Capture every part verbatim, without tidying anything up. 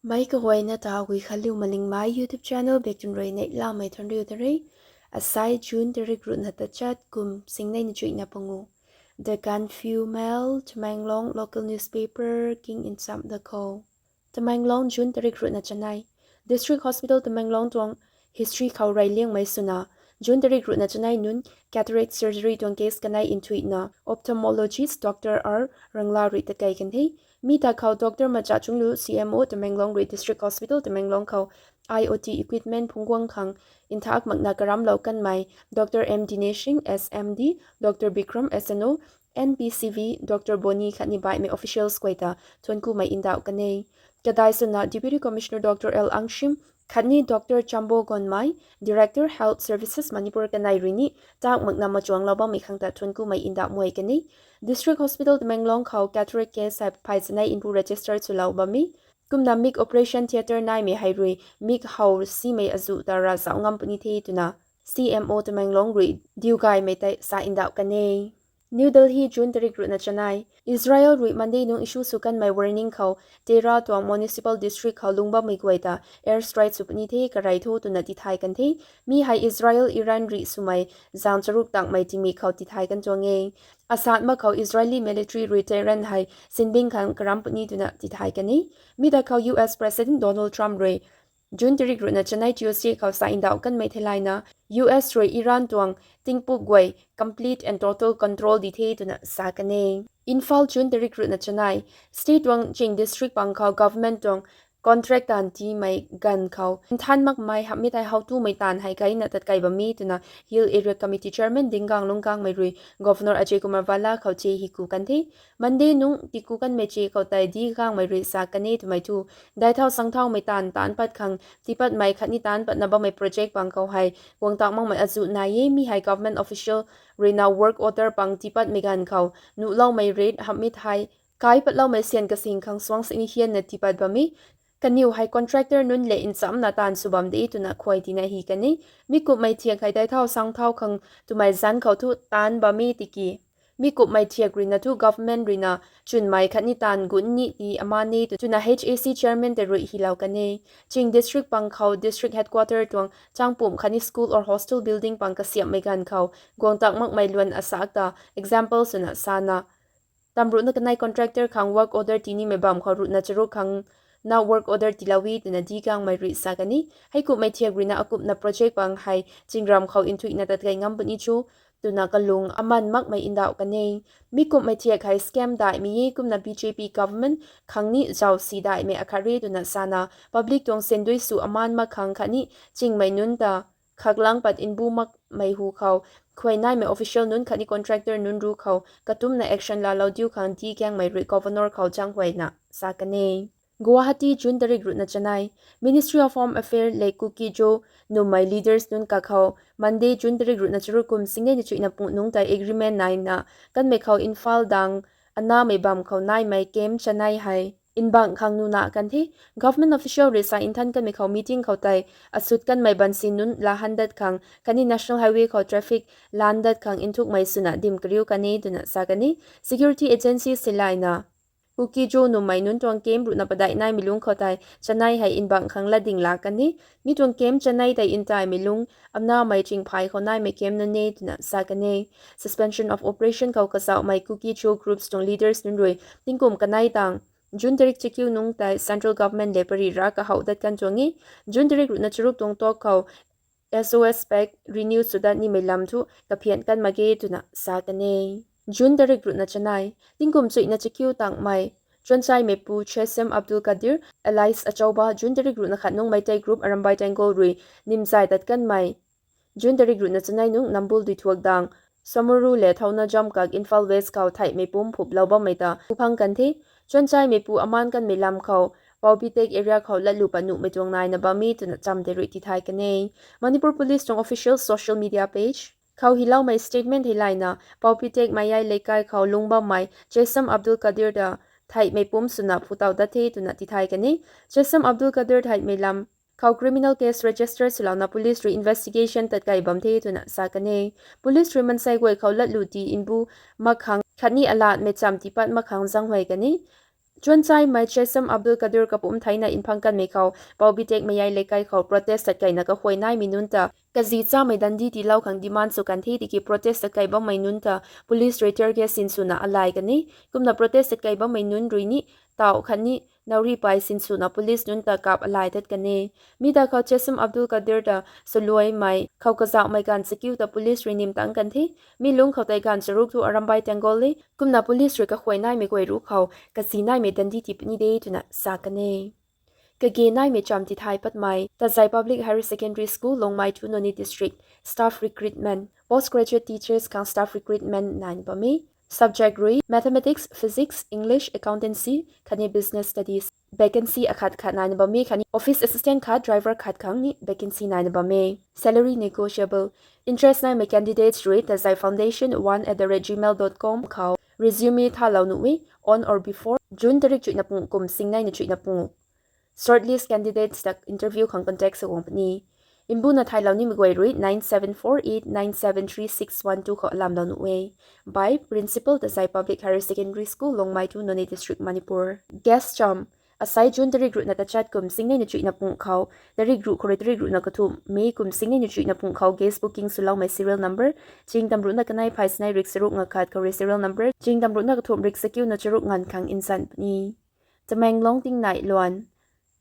Mei kahuayna ta Guikhanliu Malingmei YouTube channel bek tun rui neihlamei thuanriu ta re. Asai June tarik ruhna tachat kum singnei na chuihna pangu. The Gaanphiu Mail, Tamenglong local newspaper king nchamh da khou. Tamenglong, June tarik ruhna chanei. District Hospital Tamenglong tuang history khou reyliangmei swna, June tarik ruhna chanei nunc cataract surgery tuang case kanei nthuihna ophthalmologist Doctor R Rangla rui takei kan the. Mi ta khou Doctor Macha Chunglu, C M O Tamenglong rui District Hospital Tamenglong khou I O T equipment phungcguang khang nthak makna karamlou kanmei Doctor M Dinesh Singh, S M D, Doctor Bikram, S N O, N P C V, Doctor Boni khatni baihmei officials guay ta thuankumei ndauh kan e. Kadai swna Deputy Commissioner Doctor L Angshim khatni Doctor Chambo Gonmei, Director Health Services Manipur kanei rui ni tak makna machuanglou bammei khang ta thuankumei ndauh muai kan e. District Hospital Tamenglong khou cataract case hei phay chanei npu register swlou bam e. Kumna mik operation theatre naimei hei rui mik how simei azuh ta ravzauh ngam puni the twna C M O Tamenglong rui diugaymei tei sa ndauh kan e. New Delhi, June tarik ruhna chanei. Israel rui Monday nung issue sw kanmei warning khou Tehran tuang municipal district khou lungc bammei guay ta air strike sw puni the karey tho twna tithay kan the. Mi hei Israel Iran rih swmei zaeng charuk tangmei tingmik khou tithay kan tuang e. Asat mak khou Israeli military rui Tehran hei sinbing khang karam puni twna tithay kan e. Mi ta khou U S President Donald Trump rui June tarik ruhna chanei Tuesday khou sa ndauh kanmei theilayna, U S rui Iran tuang tingpuk guay complete and total control di the twna sa kan e. Imphal, June tarik ruhna chanei. State tuang ching district pang khou government tuang contract taanv tiimei ganv khou nthan makmei hamhmei tei how tumei taanv hei gayna tatkei bam e twna Hill Area Committee Chairman Dingang Lungkangmei rui Governor Ajay Kumar Bhalla khou che hi ku kan the. Monday nung tiku kanmei che khou tei Dinggangmei rui sa kan e twmei thu, daithau sangthaumei taanv taanc pat khang tiipatmei khatni taanc patna bammei project pang khou hei guang tak makmei azuh nai e. Mi hei government official ruina work order pang tiipatmei ganv khou nuhloumei rate hamhmei thei kai patloumei syan kasing khang suang sini hianna tiipat bam e. Kaniw hei contractor nunc le nchamna taanv sw bam de twna khuay tina hi kan e. Mi kumhmei thiak hei daithau sangthau khang twmei zanc khou thu taanc bam e tiki mi kumhmei thiak ruina thu government ruina chwnmei khatni taanv gunc ni ti ama ni twna H A C chairman tei rui hilou kan e. Ching district pang khou district headquarter tuang changpumc khatni school or hostel building pang kasiamhmei ganv khou guang tak makmei luan asak ta example swna sana tamruhna kanei contractor khang work order tinimei bam khou ruhna charuk khang na work order tiilou e twna Dinggangmei rui sa kan e. Hei kumhmei thiak ruina akumhna project pang hei chingramv khou nthuihna tatkei ngam puni cho twna kalung aman makmei ndauh kan e. Mi kumhmei thiak hei scam daihmei e kumna B J P government khang ni zausi daihmei akhat re twna sana public tuang sandui sw aman mak khang khatni chingmei nunc ta khaklang pat mbu makmei hu khou khuay naimei official nunc khatni contractor nunc ru khou katumna action laalou diu khang Dinggangmei rui governor khou zaenghuayna sa kan e. Guwahati, June tarik ruhna chanei. Ministry of Home Affairs le Kuki-Zo nummei leaders nunc kakhou Monday, June tarik ruhna charuk kum singnei na chuihna pung nungc tei agreement naina kanmei khou Imphal dang anamei bam khou naimei camp chanei hei nbangh khang nuna kan the. Government official rui sa nthan kanmei khou meeting khou tei asut kanmei bansi nunc laa han dat khang khatni national highway khou traffic lan dat khang nthukmei swna dim kariu kan e twna sa kan e. Security agency silaina Kuki-Zo nummei nunc tuang camp ruhna padeih naimei lungc khou tei chanei hei nbangh khang latding laa kan e. Mi tuang camp chanei tei ntaimei lungc anamei chingphay khou naimei camp nunc e twna sa kan e. Suspension of operation khou kazauhmei Kuki-Zo groups tuang leaders nunc rui tingkum kanei tang June tarik chakiu nungc tei central government le pary ra kahouh dat kan tuang e. June tarik ruhna charuk tuang tok khou S O S pact renew sw dat nimei lam thu kaphian kan mak ge twna sa kan e. June tarik ruhna chanei. Tingkum chuihna chakiu tangmei Chuanchaimeipu Chesem Abdul Kadir alias Achauba, June tarik ruhna khat nungc Meitei group Arambai Tenggol rui nimzay tat kanmei June tarik ruhna chanei nungc Nambul duithuak dang Samuru le Thouna Jamkak, Imphal West khou theihmei pumc phuplou bammei ta kuphang kan the. Chuanchaimeipu aman kanmei lam khou Paupytek area khou latlu pat nuhmei tuang naina bam e twna cham tei rui tithay kan e. Manipur Police tuang official social media page khou hiloumei statement theilayna Paupytek Mayai Leikai khou lungc bammei Chesam Abdul Kadir ta theihmei pumc swna phutau dat the twna tithay kan e. Chesam Abdul Kadir theihmei lam khou criminal case register swlouna police rui investigation tatkei bam the twna sa kan e. Police rui mansei guay khou latlu ti mbu mak khang khatni alatmei cham tiipat mak khang zaenghuay kan e. Chuanchaimei Chesam Abdul Kadir kapumc theina mphang kanmei khou Paobitek Mayai Leikai khou protest tat kaina kahuay naimei nunc ta kazi chamei dandi tiilou khang demand sw kan the tiki protest tat kai bammei nunc ta police rui tear gas sinswna alai kan e. Kumna protest tat kai bammei nunc rui ni tauh khatni nauri pei sinswna police nunc ta kap alai tat kan e. Mi da khou Chesam Abdul Kadir ta saluaimei khou kazauhmei ganv chakiu ta police rui nim tang kan the. Mi lungc khou tei ganv charuk thu arambai tangol e. Kumna police rui kahuay naimei guay ruc khou kazi naimei dandi tii puni de twna sa kan e. Kage naimei cham tithay patmei Tazai Public Higher Secondary School, Longmai two, Noney District, staff recruitment, postgraduate teachers khang staff recruitment naina bam e. Subject rui Mathematics, Physics, English, Accountancy khatni Business Studies. Vacancy akhat khat naina bam e khatni office assistant khat, driver khat khang ni vacancy naina bam e. Salary negotiable. Interest naimei candidates rui Tazai Foundation one at the rate gmail dot com khou resume thalou nuh e, on or before June tarik chuihna pungu kum singneina chuihna pungu. Shortlist candidates ta interview khang contact sa guang puni. Mbuna thaylou nimei guay rui nine seven four eight nine seven three six one two khou alamlou nuh e. By Principal, Tazai Public Higher Secondary School, Longmai two, Noney District, Manipur. Gas cham. Asai June tarik ruhna tachat kum singneina chuihna pungu khou tarik ruh khou rui tarik ruhna kathumh May kum singneina chuihna pungu khou gas booking swloumei serial number ching tam ruhna kanei phay sinei rik charuk nga khat khou rui serial number ching tam ruhna kathumh rik chakiuna charuk nganv khang nsan puni. Tamenglong tingnai luan.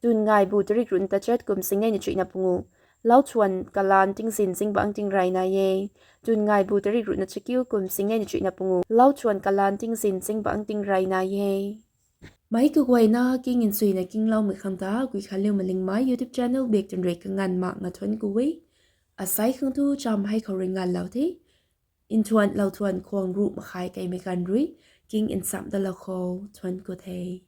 Tun ngaibu tarik ruhna tachat kum singneina chuihna pungu. Lauchuan kalan tingzin zingbangc tingrey nai e. Tun ngaibu tarik ruhna chakiu kum singneina chuihna pungu. Lauchuan kalan tingzin zingbangc tingrey nai e. Meic kaguayna king nchuina kingloumei khang ta Guikhanliu Malingmei YouTube channel bak twn rui kanganv makna thuanc ku e. Asai khang thu cham hei khou rui nganvlou the. Nthuan lauthuan khwang ruh makhai keimei ganv rui king nchamh dalou khou thuanc ku the.